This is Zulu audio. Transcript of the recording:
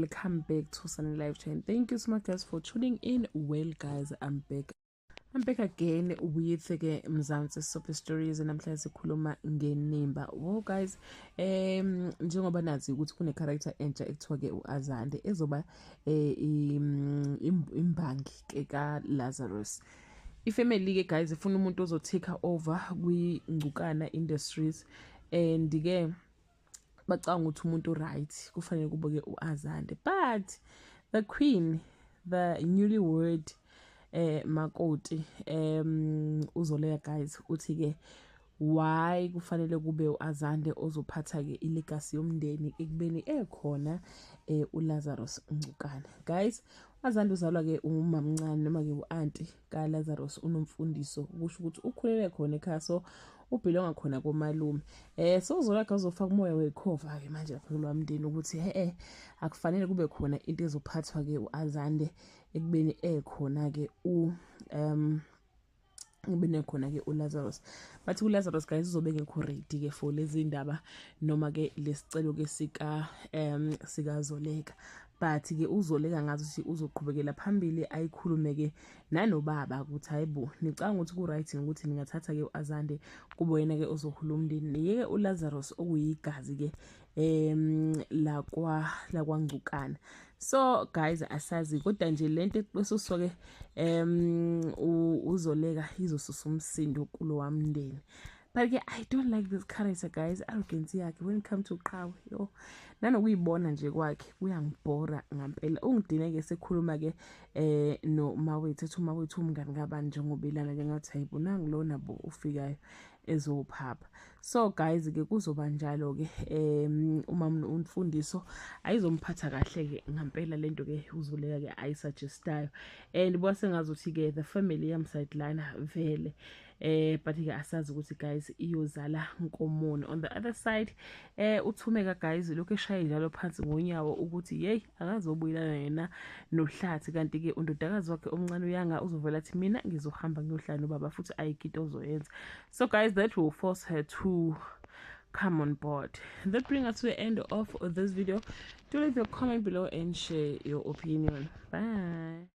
Welcome back to Sunny Live Chain. Thank you so much, guys, for tuning in. Well, guys, I'm back. I'm back again with ke Mzansi Soap Stories. Namhlanje sikhuluma ngenimba. Well, guys, njengoba nazi ukuthi kune character entsha ekuthiwa ke uAzande ezoba imbangi ke ka Lazarus. Ifamily ke, guys, ifuna umuntu ozo-take over kwiNgcukana Industries and ke bacanga ukuthi umuntu right kufanele kube ke uAzande, but the queen, the newlywed makoti uZoleka, guys, uthi ke why kufanele kube uAzande ozophatha ke ilegacy yomndeni ekubeni ekhona uLazarus Ngcukana? Guys, Azande uzalwa ke umamncane noma ke uauntie kaLazarus, uNomfundiso, kusho ukuthi ukhulele khona ekhaya, so ubelonga khona komalume. So uZoleka uzofaka umoya wekhova ke manje lapha kulwamndeni ukuthi he akufanele kube khona into ezophathwa ke uAzande ekubeni ekhona ke u kube nekhona ke uLazarus. Bathi uLazarus, guys, uzobe ngekho ready ke for lezi ndaba noma ke lesicelo ke sikaZoleka, but ke uZoleka ngathi ukuthi uzoqhubekela phambili ayikhulume ke nanobaba ukuthi hayibo, nicanga ukuthi ku right ukuthi ningathatha ke uAzande kube yena ke ozohula umndeni, yeke uLazarus okuyigazi ke lakwaNgcukana. So guys, asazi, kodwa nje lento esuso ke uZoleka izosusa umsindo kulo wamndeni. But ke I don't like this character, guys. Arrogance yakhe when it come to Qhawe, yo, nanokuyibona nje kwakhe kuyangibhora ngampela. Ungidine ke sekhuluma ke no Mawethu, ethi uMawethu umngani kabani, njengoba ilana nje ngathi hayibo, nangilona bo ufikayo ezophapha. So guys ke kuzoba njalo ke, uma umfundiso ayizomphatha kahle ke ngampela lento ke uZoleka ke ayisuggestayo, and buka sengazuthi ke the family yam sideline vele. But ke asazi ukuthi, guys, iyozala nkomoni. On the other side, uThumeka, guys, lokho eshaye njalo phansi ngonyawo ukuthi hey, akazobuyelana yena noHlathi, kanti ke undodakazi wakhe omncane uyanga uzovela athi mina ngizohamba ngiyohlala nobaba futhi ayikho ozoyenza. So guys, that will force her to come on board. That brings us to the end of this video. Do leave your comment below and share your opinion. Bye.